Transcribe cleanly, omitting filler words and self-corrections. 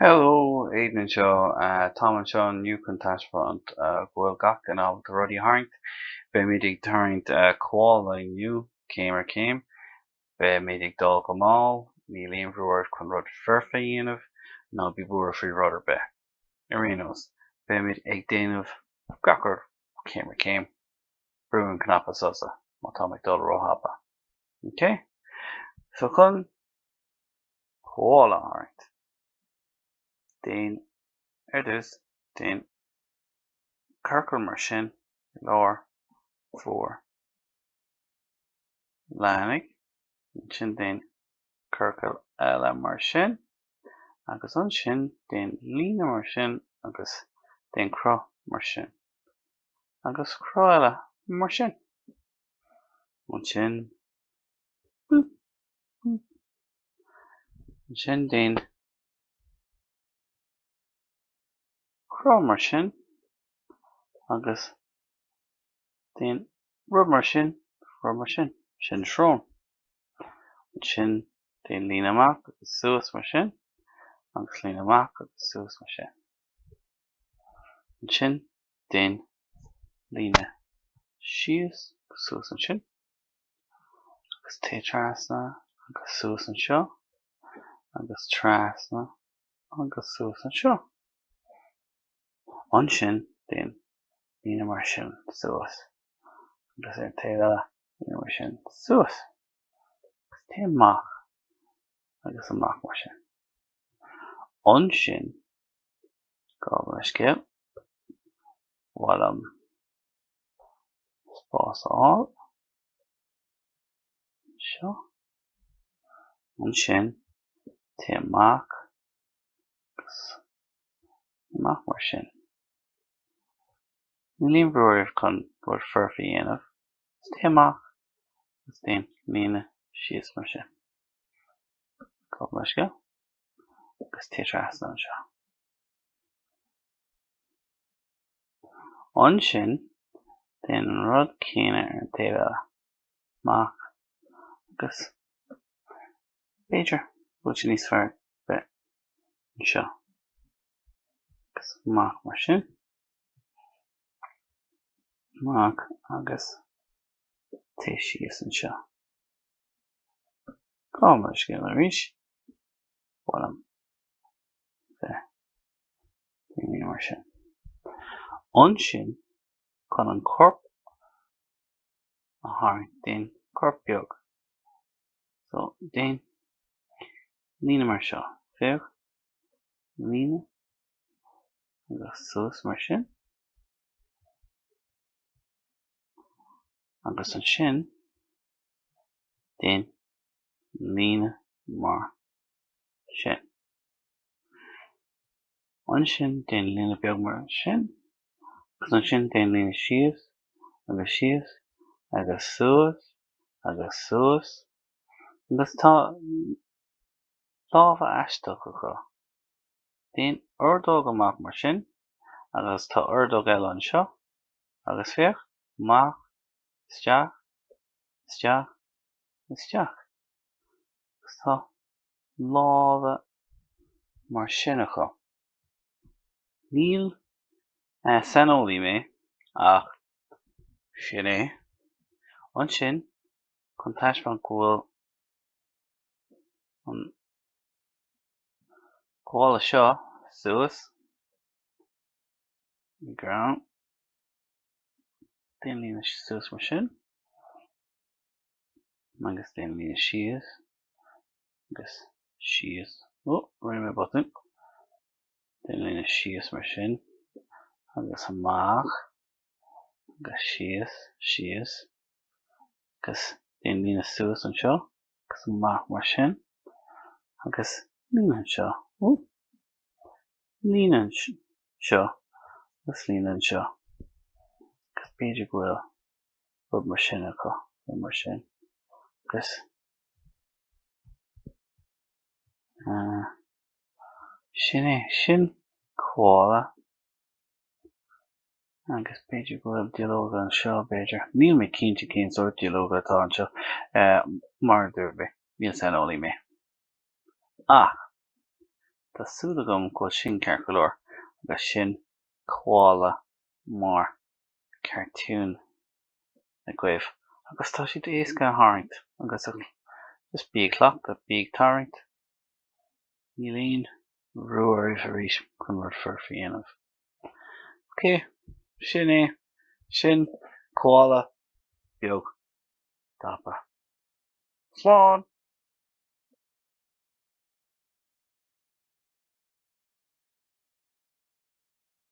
Hello, Aidan anseo. Táim anseo inniu chun taispeáint go bhfuil gach duine ábalta rudaí a tharraingt. Beimid ag tarraingt koala inniu, céim ar chéim. Beimid ag dul go mall, níl aon bhrú ort chun rud foirfe a dhéanamh, ná bí buartha faoi rud ar bith. Ar aon nós, beimid ag déanamh gach rud céim ar chéim. Brú an cnaipe sosa má táim ag dul róthapa. Ok? So chun koala a tharraingt. Déan, ar dtús, déan ciorcal mar sin i lár bhur leathanaigh. Ansin déan ciorcal eile mar sin. Agus ansin déan líne mar sin agus déan cruth mar sin. Agus cruth eile mar sin. Ansin, boop, boop. Ansin déan cruth mar sin agus déan rud mar sin, rud mar sin. Sin srón. Ansin déan líne amach agus suas mar sin agus líne amach agus suas mar sin. Ansin déan líne síos agus suas ansin. Agus téigh trasna agus suas anseo agus trasna agus suas anseo. Ansin déan líne mar sin suas agus ar an taobh eile líne mar sin suas agus téigh amach agus amach mar sin. Ansin, gabh mo leithscéal, ba mhaith liom spás a fháil anseo. Ansin téigh amach agus amach mar sin. Níl aon bhrú oraibh chun rud foirfe a dhéanamh. Just téigh amach agus déan líne síos mar sin. Gabh mo leithscéal agus téigh trasna anseo. Ansin, déan an rud céanna ar an taobh eile, amach agus b'fhéidir go bhfuil sé níos fearr bheith anseo agus amach mar sin, amach agus téigh síos anseo. Gabh mo leithscéal arís, ba mhaith liom bheith Déan mar sin. Ansin, chun an corp a tharraingt, déan corp beag. So, déan líne mar seo. Féach, líne agus suas mar sin. Agus ansin, déan líne mar sin. Ansin déan líne beag mar sin, agus ansin déan líne síos agus síos agus suas agus suas, agus tá lámha aisteach acu. Déan ordóg amach mar sin, agus tá ordóg eile anseo, agus féach, amach, isteach, isteach, isteach. Agus tá lámha mar sin acu. Ní saineolaí mé, ach sin é. Ansin, chun taispeáint go bhfuil an koala seo suas i gcrann, déan líne suas mar sin, agus déan líne síos. agus síos. Ó, rinne mé botún. Déan líne síos mar sin agus amach agus síos, síos agus déan líne suas anseo agus amach mar sin agus líne anseo. Ó, líne anseo agus líne anseo. Agus b'fhéidir go bhfuil rud mar sin acu, rud mar sin. Agus sin é, sin koala. Agus b'fhéidir go bhfuil duilleoga anseo, b'fhéidir. Níl mé cinnte cén sórt duilleoga atá anseo, mar a dúirt mé, ní saineolaí mé. Ach! Tá súil agam go bhfuil sin ceart go leor agus sin koala mar cartoon agaibh agus tá siad éasca a tharraingt agus just bí ag cleachtadh, bí ag tarraingt. Níl aon bhrú oraibh arís chun rud foirfe a dhéanamh. Ok, sin é. Sin koala beag tapa. Slán!